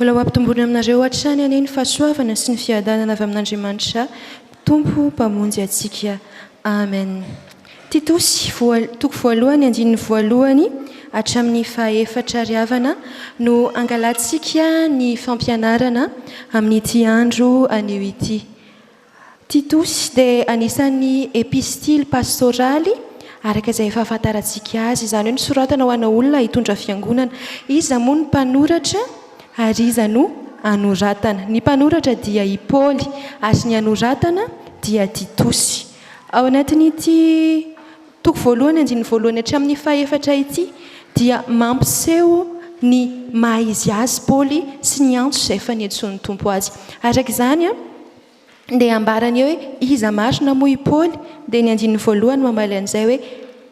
Mbola ho ampitomboina aminareo hatrany anie ny fahasoavana sy ny fiadanana avy amin'Andriamanitra Tompo Mpamonjy antsika. Amen. Titosy, toko voalohany andininy voalohany hatramin'ny fahaefatra ry havana no angalantsika ny fampianarana amin'ity andro anio ity. Titosy dia anisan'ny epistily pastoraly araka izay efa ahafantarantsika azy, izany hoe nosoratana ho ana olona hitondra fiangonana. Iza moa ny mpanoratra ary iza no anoratana? Ny mpanoratra dia i Paoly ary ny anoratana dia Titosy. Ao anatin'ity toko voalohany andininy voalohany hatramin'ny fahefatra ity dia mampiseho ny maha izy azy Paoly sy ny antso izay efa niantsoan'ny Tompo azy. Araka izany, dia ambarany eo hoe iza marina moa i Paoly? Dia ny andininy voalohany mamaly an'izay hoe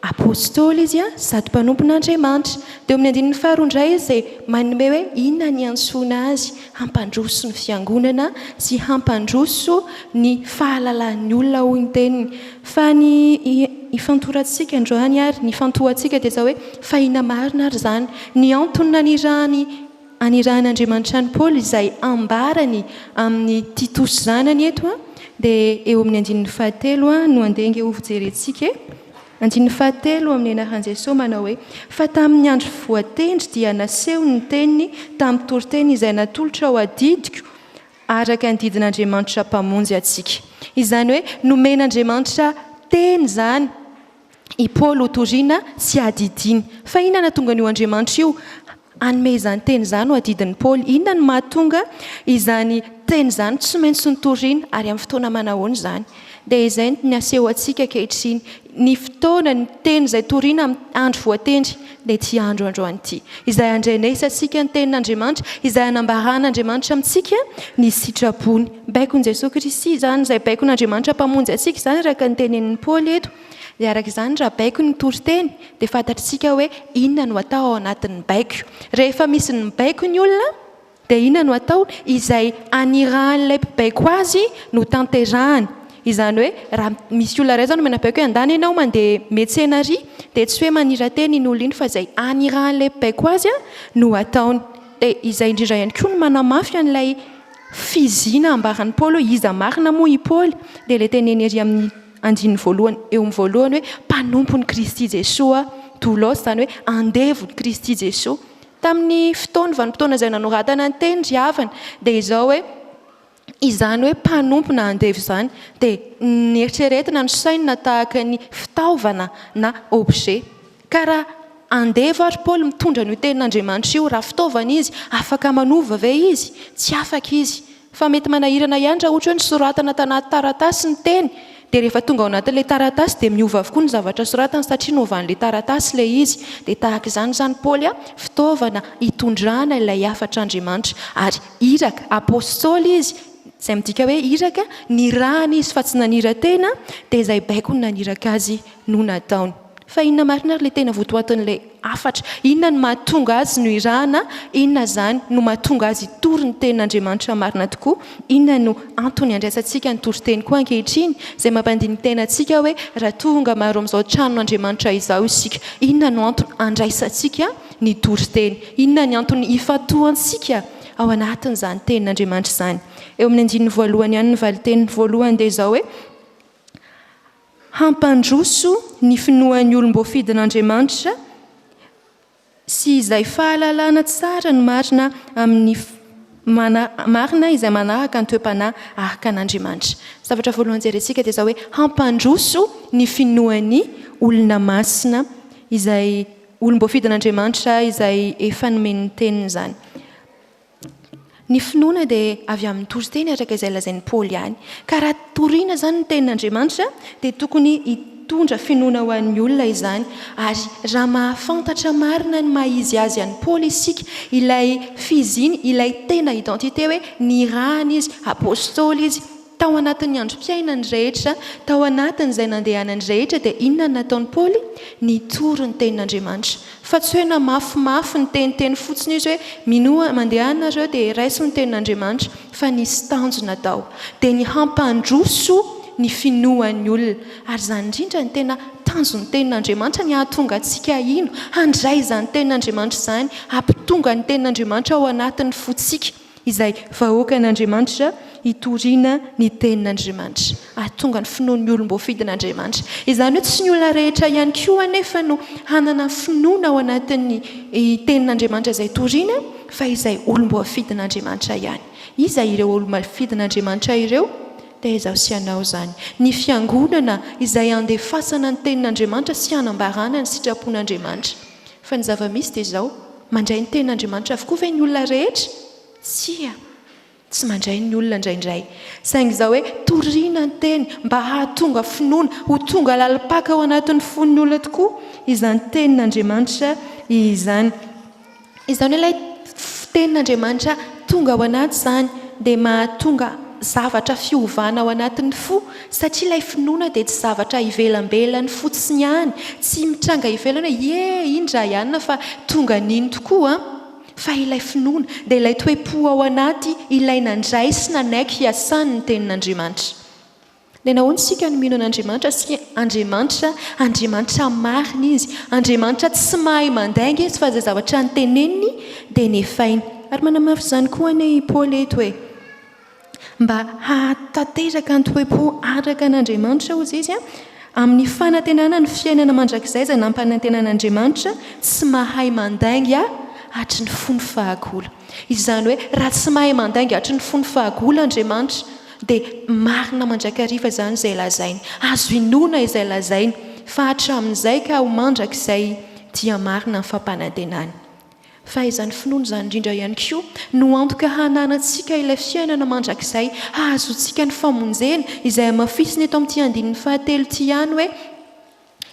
Apostoly izy sady mpanompon'Andriamanitra. Dia eo amin'ny andininy faharoa indray izy dia manome hoe inona ny iantsoana azy, hampandroso ny fiangonana sy hampandroso ny fahalalan'ny olona hoy ny teniny. Fa ny ifantorantsika androany ary ny ifantohantsika dia izao hoe fa inona marina ary izany ny antony nanirahany Anirahan'Andriamanitra an'i Paoly izay ambarany amin'i Titosy zanany eto dia eo amin'ny andininy fahatelo no andeha ange ho jerentsika e. Andininy fahatelo amin'ny anaran'i Jesoa manao hoe, Fa tamin'ny andro voatendry dia nasehony ny teniny tamin'ny toriteny izay natolotra ho adidiko araka ny didin'Andriamanitra Mpamonjy antsika. Izany hoe nomen'Andriamanitra teny izany. i Paoly hotorina sy hadidiana. Fa inona no nahatonga an'io Andriamanitra io hanome izany teny izany ho adidin'i Paoly? Inona no mahatonga izany teny izany tsy maintsy notorina ary amin'ny fotoana manahoana izany? Dia izay no aseho antsika ankehitriny. Ny fotoana, ny teny izay torina amin'ny andro voatendry dia ity andro androany ity. Izay handrenesantsika ny tenin'Andriamanitra, izay hanambaran'Andriamanitra amintsika ny sitrapony. Baikon'i Jesoa Kristy izany, izay baikon'Andriamanitra Mpamonjy antsika izany araka ny tenenin'i Paoly eto. Dia araka izany, raha baiko ny toriteny, dia fantatr'isika hoe inona no atao ao anatin'ny baiko. Rehefa misy ny mibaiko ny olona, dia inona no atao? Izay anirahan'ilay mpibaiko azy no tanterahany. Izany hoe, raha misy olona iray izao nomena baiko hoe andana ianao mandeha miantsena ary, dia tsy hoe manira-tena iny olona iny fa izay anirahan'ilay mpibaiko azy no ataony. Dia izay indrindra ihany koa no manamafy an'ilay fiziana ambaran'i Paoly hoe iza marina moa i Paoly? Dia ilay teneny ery amin'ny andininy voalohany eo amin'ny voalohany hoe mpanompon'i Kristy Jesoa, doulos, izany hoe andevon'i Kristy Jesoa. Tamin'ny fotoany, vanim-potoana izay nanoratana ny teny ry havana, dia izao hoe izany hoe mpanompo na andevo izany dia neritreretina, nosainina tahaka ny fitaovana na objet. Ka raha andevo ary Paoly mitondra an'io tenin'Andriamanitra io, raha fitaovana izy, afaka manova ve izy? Tsy afaka izy. Fa mety manahirana ihany raha ohatra hoe nosoratana tanaty taratasy ny teny, dia rehefa tonga ao anatin'ilay taratasy dia miova avokoa ny zavatra soratany satria novan'ilay taratasy ilay izy. Dia tahaka izany izany Paoly, fitaovana hitondrana ilay hafatr'Andriamanitra. Ary iraka, apostoly izy, izay midika hoe iraka, nirahana izy fa tsy nanira-tena, dia izay baikony naniraka azy no nataony. Fa inona marina ary ilay tena votoatin'ilay hafatra? Inona no mahatonga azy no irahana? Inona izany no mahatonga azy hitory ny tenin'Andriamanitra marina tokoa? Inona no antony andraisantsika ny toriteny koa ankehitriny, izay mampandini-tena antsika hoe raha tonga maro amin'izao tranon'Andriamanitra izao isika, inona no antony andraisantsika ny toriteny? Inona ny antony ifantohantsika ao anatin'izany tenin'Andriamanitra izany? Eo amin'ny andininy voalohany ihany ny valinteny voalohany dia izao hoe, Hampandroso ny finoan'ny olom-boafidin'Andriamanitra sy izay fahalalana tsara ny marina amin'ny marina izay manaraka ny toe-panahy araka an'Andriamanitra. Zavatra voalohany jerentsika dia izao hoe hampandroso ny finoan'ny olona masina izay olom-boafidin'Andriamanitra izay efa nomeny ny teniny izany. Ny finoana dia avy amin'ny toriteny araka izay lazain'i Paoly ihany. Ka raha torina izany ny tenin'Andriamanitra dia tokony hitondra finoana ho an'ny olona izany. Ary raha mahafantatra marina ny maha izy azy an'i Paoly isika, ilay fiziny, ilay tena identité hoe nirahana izy, apostoly izy, Tao anatin'ny androm-piainany rehetra, tao anatin'izay nandehanany rehetra dia inona no nataon'i Paoly? Nitory ny tenin'Andriamanitra. Fa tsy hoe namafimafy niteniteny fotsiny izy hoe minoa, mandehana nareo dia raiso ny tenin'Andriamanitra, fa nisy tanjona tao. Dia ny hampandroso ny finoan'ny olona. Ary izany indrindra no tena tanjon'ny tenin'Andriamanitra, ny hahatonga antsika hino, handray izany tenin'Andriamanitra izany, hampitonga ny tenin'Andriamanitra ao anatin'ny fontsika. Izay vahoakan'Andriamanitra hitoriana ny tenin'Andriamanitra, hahatonga ny finoan'ny olom-boafidin'Andriamanitra. Izany hoe tsy ny olona rehetra ihany koa anefa no hanana finoana ao anatin'ny tenin'Andriamanitra izay toriana fa izay olom-boafidin'Andriamanitra ihany. Iza ireo olom-boafidin'Andriamanitra ireo? Dia izaho sy ianao izany. Ny fiangonana izay handefasana ny tenin'Andriamanitra sy hanambarana ny sitrapon'Andriamanitra. Fa ny zava-misy dia izao, mandray ny tenin'Andriamanitra avokoa ve ny olona rehetra? Tsia, tsy mandray ny olona indraindray. Saingy izao hoe torina ny teny mba hahatonga finoana, ho tonga lalim-paka ao anatin'ny fon'ny olona tokoa izany tenin'Andriamanitra izany. Izany hoe ilay tenin'Andriamanitra tonga ao anaty izany dia mahatonga zavatra fiovana ao anatin'ny fo satria ilay finoana dia tsy zavatra ivelambelany fotsiny ihany, tsy mitranga ivelany hoe ie iny raha ihany fa tonga nino tokoa an! Fa ilay finoana dia ilay toe-po ao anaty ilay nandray sy nanaiky hiasany ny tenin'Andriamanitra. Dia nahoana isika no mino an'Andriamanitra sy Andriamanitra, Andriamanitra marina Izy, Andriamanitra tsy mahay mandainga Izy fa izay zavatra noteneniny dia nefainy. Ary manamafy izany koa anie i Paoly eto e! Mba hahatanteraka ny toe-po araka an'Andriamanitra, hozy izy, amin'ny fanantenana ny fiainana mandrakizay izay nampanantenan'Andriamanitra, tsy mahay mandainga hatry ny fony fahagola. Izany hoe, raha tsy mahay mandainga hatry ny fony fahagola Andriamanitra, dia marina mandrakariva izany izay lazainy. Azo inoana izay lazainy, fa hatramin'izay ka ho mandrakizay dia marina ny fampanantenany. Fa izany finoana izany indrindra ihany koa no antoka hananantsika ilay fiainana mandrakizay, hahazoantsika ny famonjena, izay hamafisina eto amin'ity andininy fahatelo ity ihany hoe,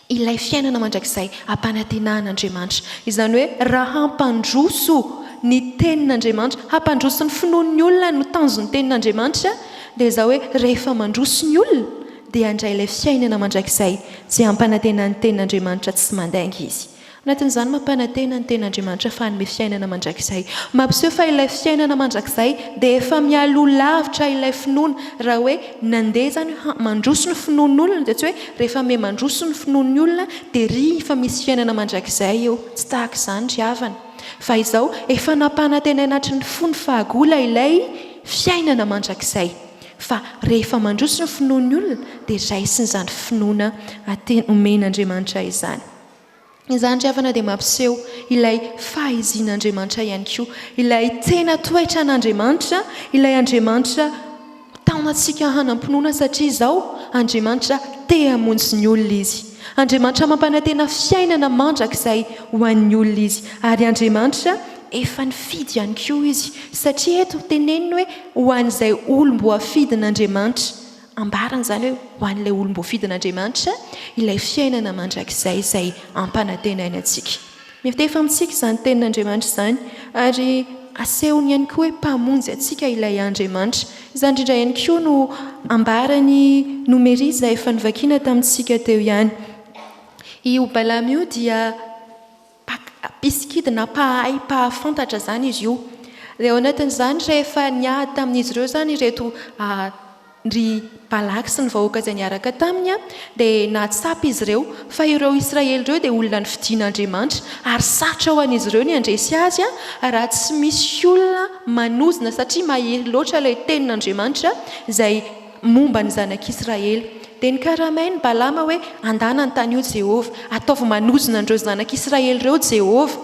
ilay fiainana mandrakizay ampanantenan'Andriamanitra. Izany hoe raha hampandroso ny tenin'Andriamanitra, hampandroso ny finoan'ny olona no tanjon'ny tenin'Andriamanitra, dia izao hoe rehefa mandroso ny olona dia handray ilay fiainana mandrakizay izay ampanantenan'ny tenin'Andriamanitra tsy mandainga izy. Anatin'izany mampanantena ny Tenin'Andriamanitra fa hanome fiainana mandrakizay. Mampiseho fa ilay fiainana mandrakizay dia efa mialoha lavitra ilay finoana. Raha hoe nandeha izany hoe mandroso ny finoan'olona dia tsy hoe rehefa miha mandroso ny finoan'ny olona dia ry efa misy fiainana mandrakizay eo. Tsy tahaka izany ry havana. Fa izao, efa nampanantenaina hatry ny fony fahagola ilay fiainana mandrakizay. Fa rehefa mandroso ny finoan'ny olona dia raisiny izany finoana omen'Andriamanitra izany. Izany ry havana dia mampiseho ilay fahaizin' Andriamanitra ihany koa, ilay tena toetran' Andriamanitra, ilay Andriamanitra mitaona antsika hanam-pinoana satria izao Andriamanitra te hamonjy ny olona Izy. Andriamanitra mampanantena fiainana mandrakizay ho an'ny olona Izy. Ary Andriamanitra efa nifidy ihany koa Izy satria eto teneniny hoe ho an'izay olom-boafidin'Andriamanitra. Ambarany izany hoe ho an'ilay olom-boafidin'Andriamanitra ilay fiainana mandrakizay izay ampanantenainy antsika. Mitefa amintsika izany tenin'Andriamanitra izany ary asehony ihany koa hoe Mpamonjy antsika ilay Andriamanitra. Izany indrindra ihany koa no ambaran'i Nomery izay efa novakiana tamintsika teo ihany. Io Balama io dia mpisikidy na mpahay mpahafantatra izany izy io. Dia ao anatin'izany rehefa niady tamin'izy ireo izany ireto ry Balaka sy ny vahoaka izay niaraka taminy, dia nahatsapa izy ireo fa ireo Israely ireo dia olona nofidin'Andriamanitra ary sarotra ho an'izy ireo ny handresy azy raha tsy misy olona manozona satria mahery loatra ilay tenin'Andriamanitra izay momba ny zanak'Israely. Dia nokaramain'i Balama hoe, Andana ny tany io Jehovah. Ataovy manozona an'ireo zanak'Israely ireo Jehovah.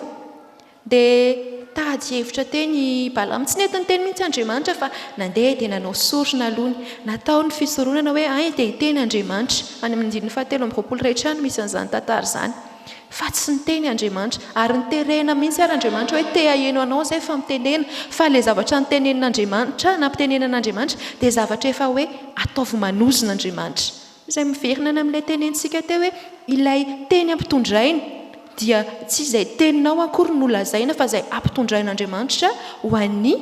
Dia tady hevitra teny i Balama. Tsy nety niteny mihitsy Andriamanitra fa nandeha dia nanao sorona aloha. Natao ny fisoronana hoe, Hay dia hiteny Andriamanitra. Any amin'ny andininy fahatelo amby 20 iray hatrany no misy an'izany tantara izany. Fa tsy niteny Andriamanitra. Ary niterena mihitsy ary Andriamanitra hoe te haheno anao izay fa mitenena. Fa ilay zavatra nitenenin'Andriamanitra, nampitenenan'Andriamanitra, dia zavatra efa hoe ataovy manozona Andriamanitra. Izay miverina any amin'ilay tenenintsika teo hoe ilay teny ampitondraina dia tsy izay teninao akory no lazaina fa izay ampitondrain'Andriamanitra ho an'ny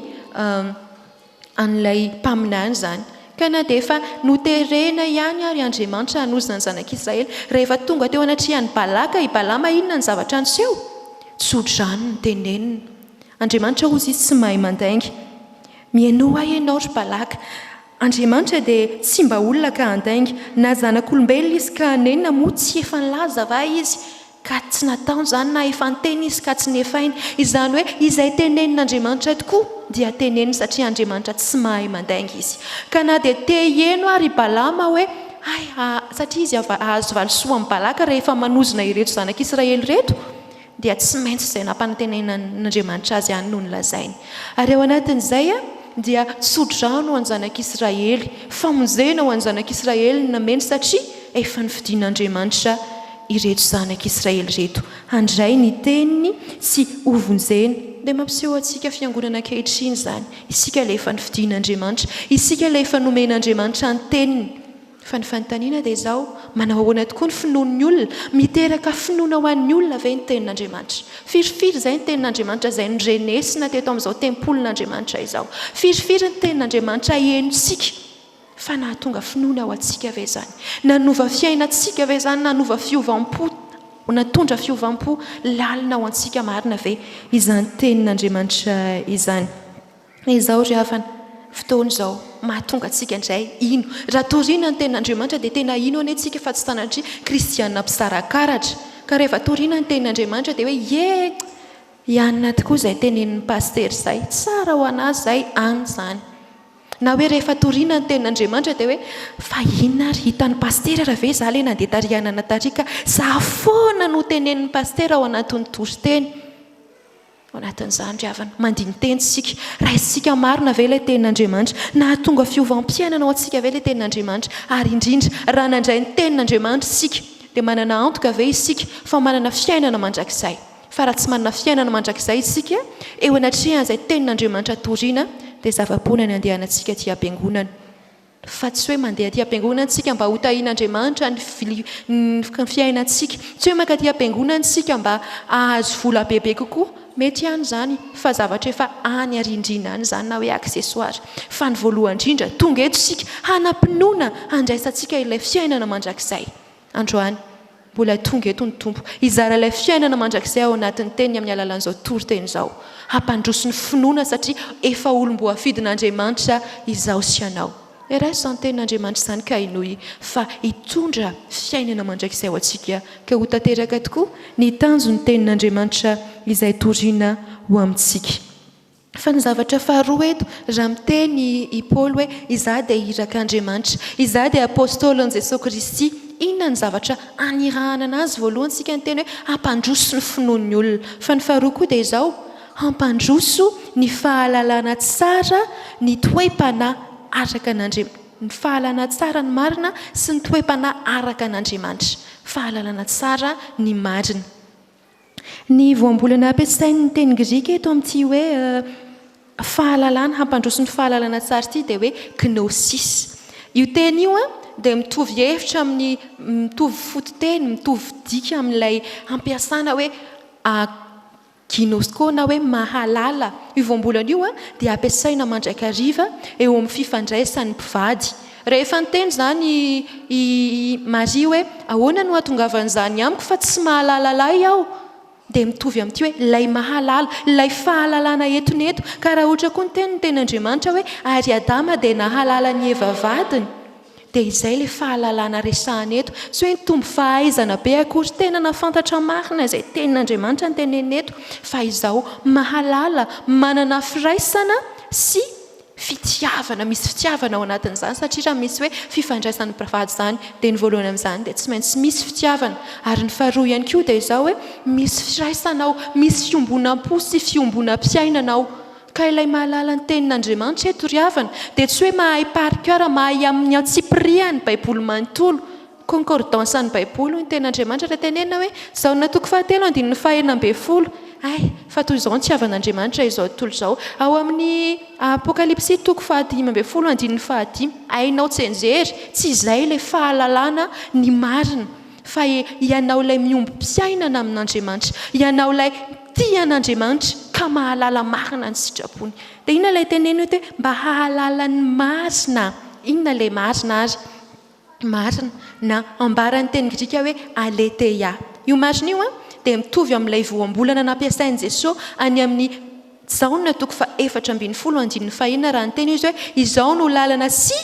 an'ilay mpaminany izany. Ka na dia efa noterena ihany ary Andriamanitra hanozona ny zanak'Israely, rehefa tonga teo anatrehan'i Balaka i Balama inona ny zavatra niseho? Tso-drano no tenenina. Andriamanitra hozy izy tsy mahay mandainga. Mihainoa ahy ianao ry Balaka. Andriamanitra dia tsy mba olona ka handainga, na zanak'olombelona izy ka hanenina moa tsy efa nilaza va izy? Ka tsy nataony izany na efa niteny izy ka tsy nefainy. Izany hoe izay tenenin'Andriamanitra tokoa dia teneniny satria Andriamanitra tsy mahay mandainga izy. Ka na dia te hieno ary i Balama hoe hay satria izy hahazo valisoa amin'i Balaka rehefa manozona ireto zanak'Israely ireto dia tsy maintsy izay nampanantenain'Andriamanitra azy ihany no nolazainy. Ary ao anatin'izay dia tso-drano ho an'ny zanak'Israely, famonjena ho an'ny zanak'Israely ny nameny satria efa nofidin'Andriamanitra ireto zanak'Israely ireto handray ny teniny sy hovonjena. Dia mampiseho antsika fiangonana ankehitriny izany, isika ilay efa nofidin'Andriamanitra, isika ilay efa nomen'Andriamanitra ny teniny. Fa ny fanontaniana dia izao, manao ahoana tokoa ny finoan'ny olona? Miteraka finoana ho an'ny olona ve ny Tenin'Andriamanitra? Firifiry izay ny Tenin'Andriamanitra izay norenesina teto amin'izao tempolin'Andriamanitra izao? Firifiry ny Tenin'Andriamanitra henontsika fa nahatonga finoana ho antsika ve izany? Nanova fiainantsika ve izany? Nanova fiovam-po, natondra fiovam-po lalina ho antsika marina ve izany Tenin'Andriamanitra izany? Izao ry havana, fotoana izao mahatonga antsika indray hino. Raha torina ny tenin'Andriamanitra dia tena hino anie tsika fa tsy sanatria kristiana mpizara karatra. Ka rehefa torina ny tenin'Andriamanitra dia hoe ie! Ianona tokoa izay tenenin'ny pasitera izay, tsara ho an'azy izay, any izany. Na hoe rehefa torina ny tenin'Andriamanitra dia hoe fa inona ary, hitan'ny pasitera ary ve izaho ilay nandeha tary anana tary ka izaho foana no tenenin'ny pasitera ao anatin'ny toriteny. Ao anatin'izany ry havana, mandini-teny isika. Raisintsika marina ve ilay Tenin'Andriamanitra? Nahatonga fiovam-piainana ho antsika ve ilay Tenin'Andriamanitra? Ary indrindra, raha nandray ny Tenin'Andriamanitra isika, dia manana antoka ve isika fa manana fiainana mandrakizay? Fa raha tsy manana fiainana mandrakizay isika, eo anatrehan'izay Tenin'Andriamanitra torina, dia zava-poana ny andehanantsika aty am-piangonana. Fa tsy hoe mandeha aty am-piangonana isika mba hotahian'Andriamanitra ny ny fiainantsika. Tsy hoe mankaty am-piangonana isika mba hahazo vola bebe kokoa. Mety ihany izany, fa zavatra efa any arindrina any izany na hoe accessoire. Fa ny voalohany indrindra, tonga eto isika hanam-pinoana handraisantsika ilay fiainana mandrakizay. Androany, mbola tonga eto ny Tompo, hizara ilay fiainana mandrakizay ao anatin'ny Teniny amin'ny alalan'izao toriteny izao. Hampandroso ny finoana satria efa olom-boafidin'Andriamanitra izaho sy ianao. Raiso izany Tenin'Andriamanitra izany ka henoy fa hitondra fiainana mandrakizay ho antsika ka ho tanteraka tokoa ny tanjon'ny Tenin'Andriamanitra izay torina ho amintsika. Fa ny zavatra faharoa eto, raha miteny i Paoly hoe, Izaho dia irak'Andriamanitra, izaho dia apostolin'i Jesoa Kristy, inona ny zavatra anirahana anazy? Voalohany isika niteny hoe hampandroso ny finoan'ny olona. Fa ny faharoa koa dia izao, hampandroso ny fahalalana tsara ny toe-panahy araka an'Andriamanitra, ny fahalalana tsara ny marina sy ny toe-panahy araka an'Andriamanitra. Fahalalana tsara ny marina. Ny voambolana ampiasain'ny teny grika eto amin'ity hoe fahalalana, hampandroso ny fahalalana tsara ity dia hoe gnosis. Io teny io dia mitovy hevitra amin'ny, mitovy fototeny, mitovy dika amin'ilay ampiasana hoe ginosko na hoe mahalala. Io voambolana io dia ampiasaina mandrakariva eo amin'ny fifandraisan'ny mpivady. Rehefa niteny izany i Maria hoe, Ahoana no hahatongavan'izany amiko fa tsy mahalala lahy aho? dia mitovy amin'ity hoe ilay mahalala, ilay fahalalana entiny eto. Ka raha ohatra koa niteny ny tenin'Andriamanitra hoe, ary Adama dia nahalala an'i Eva vadiny, dia izay ilay fahalalana resahana eto. Tsy hoe nitombo fahaizana be akory, tena nahafantatra marina izay tenin'Andriamanitra no tenenina eto, fa izao mahalala, manana firaisana sy fitiavana, misy fitiavana ao anatin'izany satria raha misy hoe fifandraisan'ny mpivady izany dia ny voalohany amin'izany dia tsy maintsy misy fitiavana ary ny faharoa ihany koa dia izao hoe misy firaisana ao, misy fiombonam-po sy fiombonam-piainana ao. Ka ilay mahalala ny tenin'Andriamanitra eto ry havana dia tsy hoe mahay par cœur, mahay amin'ny antsipiriany baiboly manontolo Concordance ny Baiboly hoy ny tenin'Andriamanitra raha tenenina hoe, Jaona toko fahatelo andininy faha 16. Hay, fa toy izao ny tiavan'Andriamanitra izao tontolo izao. Ao amin'ny Apokalypsy toko faha 15 andininy fahadimy. Hainao tsianjery, tsy izay ilay fahalalana ny marina, fa ianao ilay miombom-piainana amin'Andriamanitra, ianao ilay tia an'Andriamanitra ka mahalala marina ny sitrapony. Dia inona ilay tenenina eto hoe mba hahalala ny marina? Inona ilay marina ary? marina, na ambaran'ny teny grika hoe aletheia. Io marina io dia mitovy amin'ilay voambolana nampiasain'i Jesoa any amin'ny Jaona toko faha-14 andininy fahenina raha niteny izy hoe, Izao no lalana sy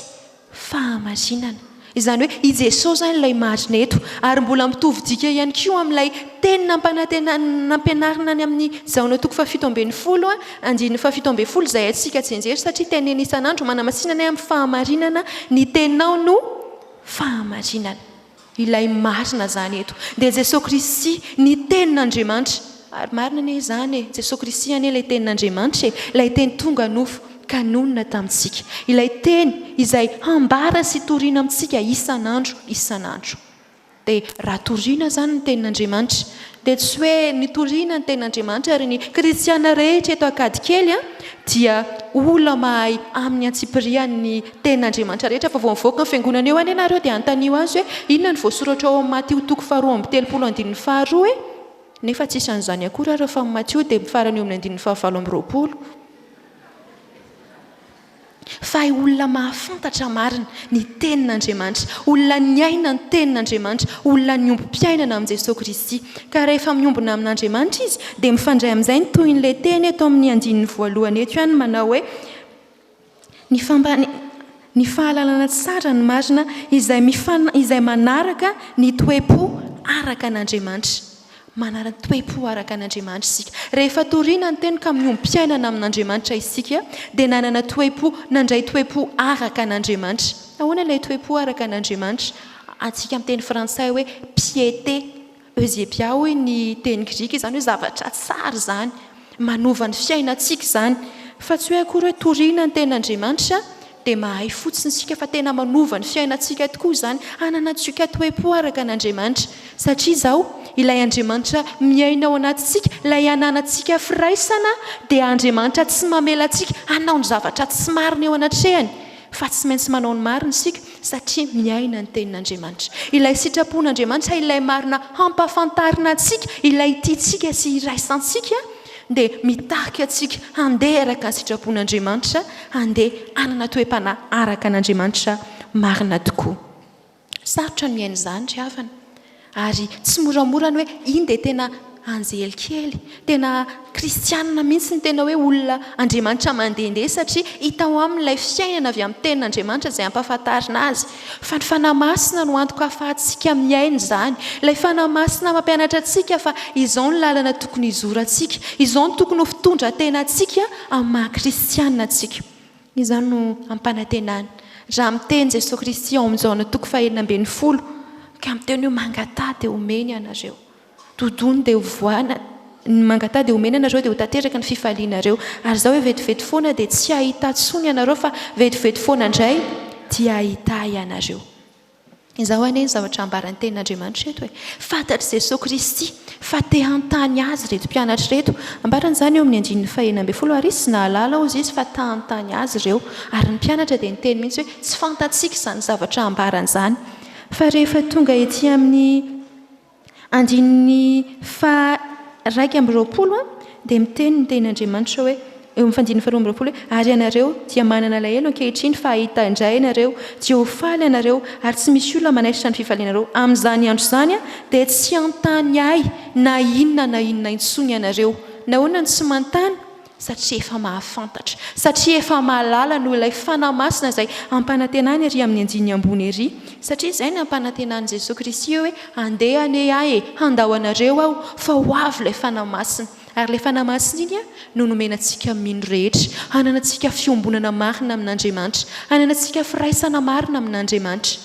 fahamarinana. Izany hoe i Jesosy izany ilay marina eto. Ary mbola mitovy dika ihany koa amin'ilay teny nampanantena nampianarina any amin'ny Jaona toko faha-17 andininy faha-17 izay haintsika tsianjery satria teneno isan'andro, Manamasina anay amin'ny fahamarinana, ny teninao no fahamarinana. Ilay marina izany eto dia Jesoa Kristy, ny Tenin'Andriamanitra. Ary marina anie izany e! Jesoa Kristy anie ilay Tenin'Andriamanitra e! Ilay Teny tonga nofo ka nonina tamintsika. Ilay Teny izay hambara sy torina amintsika isan'andro isan'andro. Dia raha torina izany ny Tenin'Andriamanitra, dia tsy hoe nitoriana ny Tenin'Andriamanitra ary ny kristiana rehetra eto Ankadikely dia olona mahay amin'ny antsipiriany ny Tenin'Andriamanitra rehetra fa vao mivoaka ny fiangonana eo anie nareo dia anontanio azy hoe inona no voasoratra ao amin'ny Matio toko faharoa amby telopolo andininy faharoa e? Nefa tsisy an'izany akory ary fa ny Matio dia mifarana eo amin'ny andininy fahavalo amby roapolo. Fa olona mahafantatra marina ny Tenin'Andriamanitra, olona niaina ny Tenin'Andriamanitra, olona niombom-piainana amin'i Jesoa Kristy. Ka rehefa miombona amin'Andriamanitra izy, dia mifandray amin'izay ny tohin'ilay teny eto amin'ny andininy voalohany eto ihany manao hoe, Ny famba-, ny fahalalana tsara ny marina izay mifan-, izay manaraka ny toe-po araka an'Andriamanitra. Manana toe-po araka an'Andriamanitra isika. Rehefa torina ny teny ka miombom-piainana amin'Andriamanitra isika, dia nanana toe-po, nandray toe-po araka an'Andriamanitra. Ahoana ilay toe-po araka an'Andriamanitra? Antsika amin'ny teny frantsay hoe piété, eusebia hoy ny teny grika, izany hoe zavatra tsara izany, manova ny fiainantsika izany. Fa tsy hoe akory hoe torina ny tenin'Andriamanitra dia mahay fotsiny isika fa tena manova ny fiainantsika tokoa izany, hananantsika toe-po araka an'Andriamanitra. Satria izao, ilay Andriamanitra miaina ao anatintsika, ilay ananantsika firaisana, dia Andriamanitra tsy mamela antsika hanao ny zavatra tsy marina eo anatrehany, fa tsy maintsy manao ny marina isika, satria miaina ny Tenin'Andriamanitra. Ilay sitrapon'Andriamanitra, ilay marina hampafantarina antsika, ilay tiantsika sy iraisantsika, dia mitarika antsika handeha araka ny sitrapon'Andriamanitra, handeha hanana toe-panahy araka an'Andriamanitra marina tokoa. Sarotra ny mihaino izany ry havana. Ary tsy moramora ny hoe iny dia tena anjely kely, tena kristianina mihitsy ny tena hoe olona Andriamanitra mandehandeha satria hita ao aminy ilay fiainana avy amin'ny tenin'Andriamanitra izay ampahafantarina azy. Fa ny Fanahy Masina no antoka ahafahantsika miaina izany. Ilay Fanahy Masina mampianatra antsika fa izao ny lalana tokony hizorantsika, izao no tokony ho fitondran-tenantsika amin'ny maha kristianina antsika. Izany no ampanantenany. Raha miteny Jesoa Kristy ao amin'ny Jaona toko fahenina ambin'ny folo, ka miteny hoe mangataha dia homeny ianareo. Dodony dia hovoahana, ny mangataha dia homena anareo dia ho tanteraka ny fifalianareo. Ary izao hoe vetivety foana dia tsy hahita intsony ianareo fa vetivety foana indray dia hahita ahy ianareo. Izao anie ny zavatra ambaran'ny Tenin'Andriamanitra eto e! Fantatr'i Jesoa Kristy fa te hanontany Azy ireto mpianatra ireto. Ambarany izany eo amin'ny andininy fahenina ambin'ny folo, Ary izy tsy nahalala, hozy izy, fa ta hanontany Azy ireo. Ary ny mpianatra dia niteny mihitsy hoe, Tsy fantatsika izany zavatra ambarany izany. Fa rehefa tonga ety amin'ny Andininy faha-21 dia miteny ny Tenin'Andriamanitra hoe, eo amin'ny fandininy faharoa amby roapolo hoe, Ary ianareo dia manana alahelo ankehitriny fa hahita indray ianareo, dia ho faly ianareo, ary tsy misy olona manaisotra ny fifalianareo. Amin'izany andro izany dia tsy hanontany Ahy na inona na inona intsony ianareo. Nahoana no tsy manontany? Satria efa mahafantatra, satria efa mahalala noho ilay Fanahy Masina izay ampanantenany ery amin'ny andininy ambony ery. Satria izay ny ampanantenan'i Jesoa Kristy hoe, Andeha anie Ahy e, handao anareo Aho, fa ho avy ilay Fanahy Masina. Ary ilay Fanahy Masina iny no nomena antsika mino rehetra, hananantsika fiombonana marina amin'Andriamanitra, hananantsika firaisana marina amin'Andriamanitra.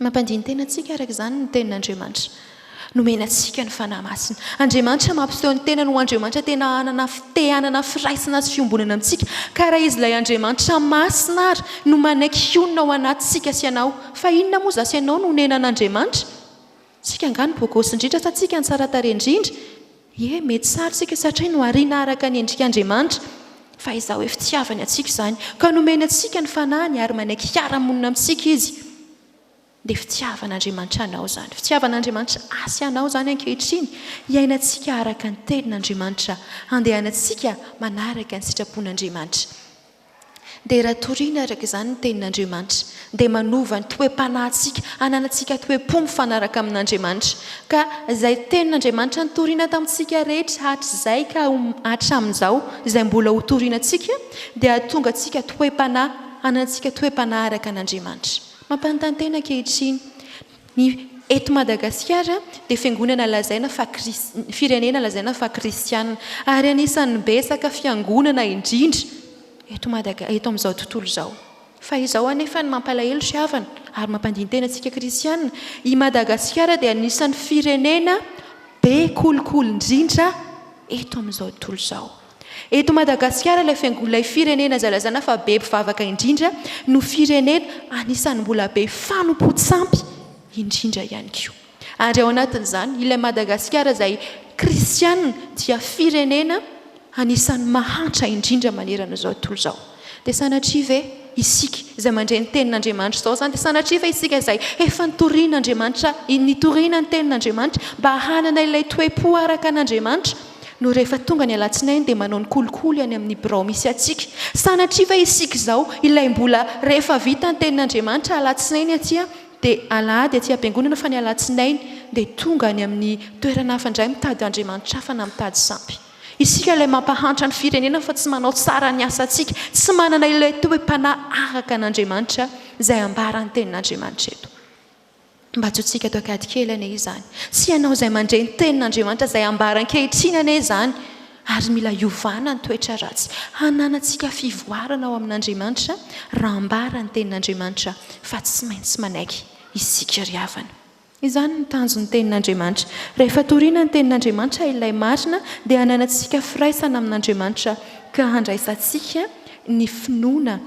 Mampandini-tena antsika araka izany ny Tenin'Andriamanitra. Nomena antsika ny Fanahy Masina. Andriamanitra mampiseho ny tenany ho Andriamanitra tena hanana te hanana firaisana sy fiombonana amintsika. Ka raha Izy ilay Andriamanitra Masina ary no manaiky hionona ao anatintsika sy ianao, fa inona moa izaho sy ianao no honenan'Andriamanitra? Tsika angaha no bogosy indrindra sa tsika no tsara tarehy indrindra? Ie, mety tsara isika satria nohariana araka ny endrik'Andriamanitra. Fa izaho hoe fitiavany antsika izany. Ka nomeny antsika ny Fanahiny ary manaiky hiara-monina amintsika Izy. Dia fitiavan'Andriamanitra anao izany. Fitiavan'Andriamanitra ahy sy anao izany ankehitriny. Hiainantsika araka ny Tenin'Andriamanitra. Handehanantsika manaraka ny sitrapon'Andriamanitra. Dia raha torina araka izany ny Tenin'Andriamanitra, dia manova ny toe-panahintsika, hananantsika toe-po mifanaraka amin'Andriamanitra. Ka izay Tenin'Andriamanitra notorina tamintsika rehetra hatrizay ka hatramin'izao, izay mbola ho torina antsika, dia hahatonga antsika toe-panahy, hananantsika toe-panahy araka an'Andriamanitra. Mampanontany tena ankehitriny, ny eto Madagasikara dia fiangonana lazaina fa kris, firenena lazaina fa kristiana, ary anisan'ny betsaka fiangonana indrindra eto Madaga, eto amin'izao tontolo izao. Fa izao anefa ny mampalahelo ry havana, ary mampandini-tena antsika kristiana, i Madagasikara dia anisan'ny firenena be kolikoly indrindra eto amin'izao tontolo izao. Eto Madagasikara ilay fiangonana, ilay firenena izay lazaina fa be mpivavaka indrindra no firenena anisan'ny mbola be fanompoan-tsampy indrindra ihany koa. Ary ao anatin'izany, ilay Madagasikara izay kristiana dia firenena anisan'ny mahantra indrindra manerana izao tontolo izao. Dia sanatria ve isika izay mandre ny tenin'Andriamanitra izao izany, dia sanatria ve isika izay efa nitorian'Andriamanitra, nitoriana ny tenin'Andriamanitra mba hanana ilay toe-po araka an'Andriamanitra, no rehefa tonga ny alatsinainy dia manao ny kolikoly any amin'ny birao misy antsika? Sanatria ve isika izao ilay mbola rehefa vita ny tenin'Andriamanitra alatsinainy aty dia alahady aty am-piangonana fa ny alatsinainy dia tonga any amin'ny toerana hafa indray mitady Andriamanitra hafa na mitady sampy. Isika ilay mampahantra ny firenena fa tsy manao tsara ny asantsika, tsy manana ilay toe-panahy araka an'Andriamanitra izay ambaran'ny tenin'Andriamanitra eto. Mba tsy ho tsika ato an-kady kely anie izany. Tsy ianao izay mandre ny tenin'Andriamanitra izay ambara ankehitriny anie izany. Ary mila hiovana ny toetra ratsy. Hananantsika fivoarana ao amin'Andriamanitra raha ambara ny tenin'Andriamanitra fa tsy maintsy manaiky isika ry havana. Izany no tanjon'ny tenin'Andriamanitra. Rehefa torina ny tenin'Andriamanitra ilay marina dia hananantsika firaisana amin'Andriamanitra ka handraisantsika ny finoana,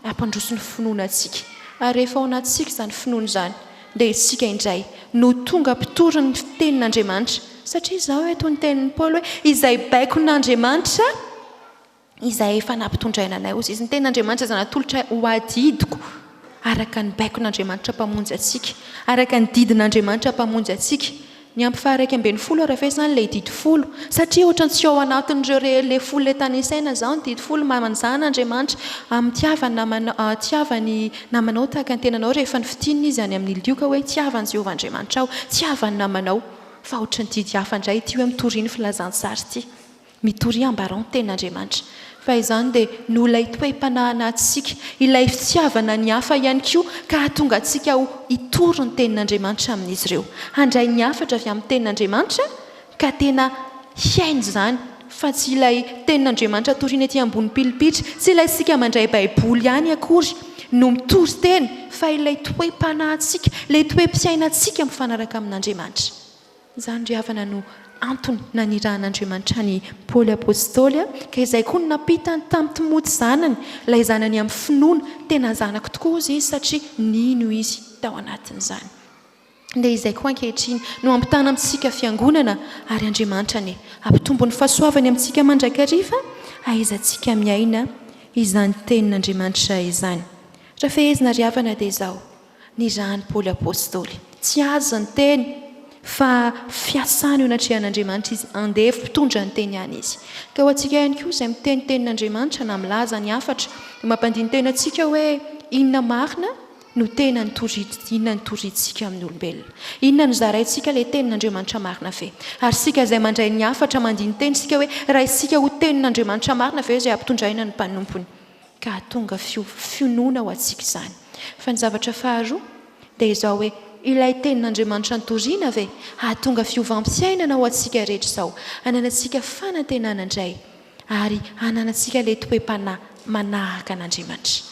hampandroso ny finoana antsika. Ary rehefa ao anatintsika izany finoana izany dia isika indray no tonga mpitory ny tenin'Andriamanitra, satria izao eto ny tenin'i Paoly hoe izay baikon'Andriamanitra izay efa nampitondraina anay, hozy izy, ny tenin'Andriamanitra izay natolotra ho adidiko araka ny baikon'Andriamanitra Mpamonjy antsika, araka ny didin'Andriamanitra Mpamonjy antsika. Ny ampy faha 11 arafesina any ilay didy folo, satria ohatran'ny tsy ao anatin'ireo re le folo le tanisaina izao ny didy folo, manjana Andriamanitra amin'ny tiava ny namanao, tiava ny namanao tahaka ny tenanao rehefa nofintinina izy any amin'ny Lioka hoe tiava an'i Jehovah Andriamanitrao, tiava ny namanao, fa ohatran'ny didy hafa indray ity hoe mitoria ny filazantsara ity. Mitoria ambarao ny tenin'Andriamanitra. Fa izany dia noho ilay toe-panahy anatintsika, ilay fitiavana ny hafa ihany koa ka hahatonga antsika ho hitory ny tenin'Andriamanitra amin'izy ireo. Handray ny hafatra avy amin'ny tenin'Andriamanitra ka tena hiaina izany fa tsy ilay tenin'Andriamanitra toriana ety ambony pilipitra, tsy ilay isika mandray baiboly ihany akory no mitory teny fa ilay toe-panahintsika, ilay toe-piainantsika mifanaraka amin'Andriamanitra. Izany ry havana no antony nanirahan'Andriamanitra an'i Paoly Apostoly, ka izay koa no nampitany tamin'i Timoty zanany, ilay zanany amin'ny finoana, tena zanako tokoa hozy izy satria nino izy tao anatin'izany. Dia izay koa ankehitriny no ampitana amintsika Fiangonana, ary Andriamanitra anie hampitombo ny fahasoavany amintsika mandrakariva hahaizantsika miaina izany tenin'Andriamanitra izany. Raha fehezina ry havana dia izao, Nirahan'i Paoly Apostoly. Tsy azy ny teny, fa fiasana eo anatrehan'Andriamanitra izy, andevo mpitondra ny teny ihany izy. Ka ho antsika ihany koa izay miteny tenin'Andriamanitra na milaza ny hafatra, dia mampandini-tena antsika hoe inona marina no tena nitori, inona nitoriantsika amin'ny olombelona. Inona no zaraintsika ilay tenin'Andriamanitra marina ve? Ary isika izay mandray ny hafatra mandini-tena isika hoe raisintsika ho tenin'Andriamanitra marina ve izay ampitondraina ny mpanompony? ka hahatonga finoana ho antsika izany. Fa ny zavatra faharoa dia izao hoe, ilay tenin'Andriamanitra notorina ve hahatonga fiovam-piainana ho antsika rehetra izao, hananantsika fanantenana indray ary hananantsika ilay toe-panahy manahaka an'Andriamanitra.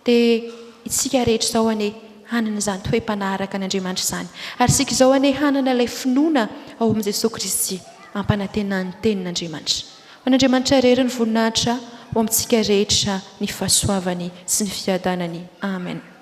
Dia isika rehetra izao anie hanana izany toe-panahy araka an'Andriamanitra izany. Ary isika izao anie hanana ilay finoana ao amin'i Jesoa Kristy ampanantenan'ny tenin'Andriamanitra. Ho an'Andriamanitra irery ny voninahitra, ho amintsika rehetra ny fahasoavany sy ny fiadanany. Amen.